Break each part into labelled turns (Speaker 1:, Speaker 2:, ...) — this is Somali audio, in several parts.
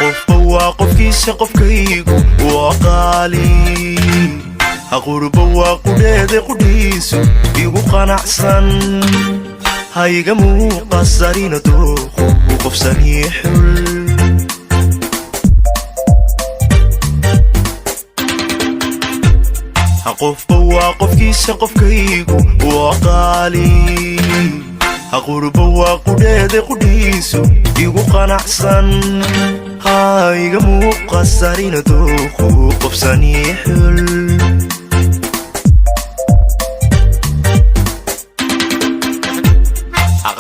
Speaker 1: Qofba waa qofkiisa, qofkaygu waa qaali. Qurba waa qudheeda, qudhiisu igu qanacsan. Hayga muuqasarina dooqu qofsanii xul. Qofba waa qofkiisa, qofkaygu waa qaali. Qurba waa qudheeda, qudhiisu igu qanacsan. Hayga muuqasarina dooqu qofsanii xul.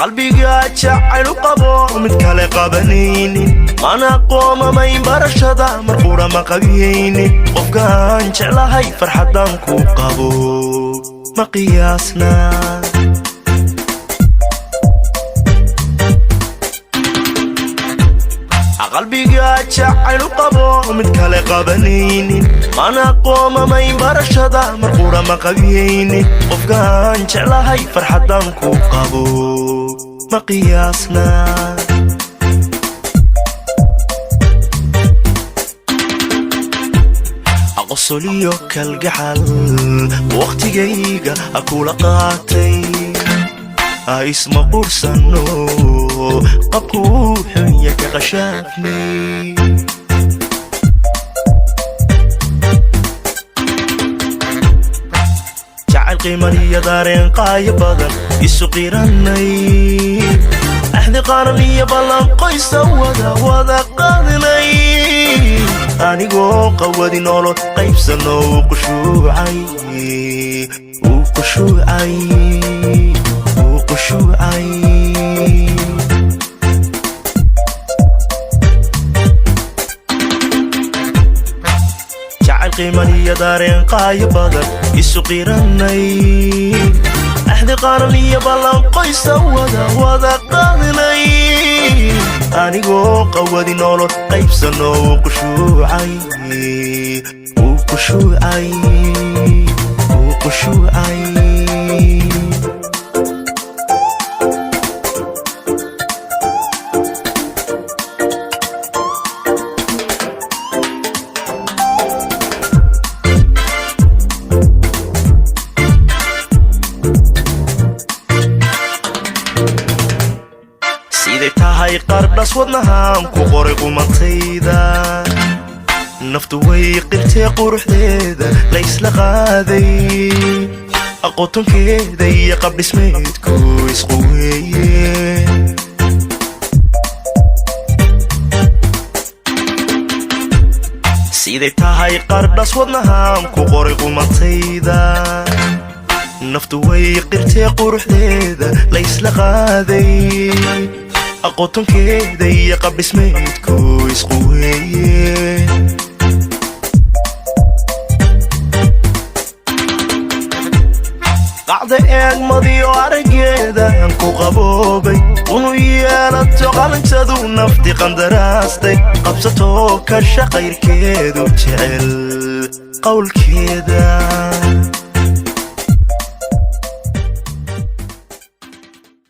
Speaker 1: Qalbiga jacaylu qabo mid kale qabanaynin, mana qoomamayn barashada, mar qura ma qabiyaynin. Qofkaan jeclahay farxaddaan ku qabo ma qiyaasna. Qalbiga jacaylu qabo mid kale qabanaynin, mana qoomamayn barashada, mar qura ma qabiyaynin. Qofkaan jeclahay farxaddaan ku qabo ma qiyaasna. Qosoliyo kalgacal wakhtigayga kula qaatay, isma qursano, qabkuu xunya ka qashaafnay. Jacayl qiimaliyo dareen qaayo badan isu qiranay, axdi qaran iyo ballan qoysa wada wada qaadnay. Anigoo qawadi nolol qaybsano uu qushuucay, uu qushuucay, uu qushuucay. Jacayl qiimaliyo dareen qaayo badan isu qiranay, axdi qaran iyo ballan qoysa wada wada qaadnay. Anigoo qawadi nolol qaybsano uu qushuucay, uu qushuucay, uu qushuucay. Siday tahay qardhas wadnahaan ku qoray qumantayda, naftu way qirtee quruxdeeda la ysla qaaday. Aqootonkeeda iyo qabdhismeedku isqu weeye. Siday tahay qardhas wadnahaan ku qoray qumantayda, naftu way qirtee quruxdeeda la ysla qaaday. Aqootonkeeda iyo qabdhismeedku isqu weeye. Qacda eegmadiyo araggeedaan ku qaboobay, unu yeelato qalintadu nafti qandaraastay, qabsatoo ka shaqayrkeedu jecel qowlkeeda.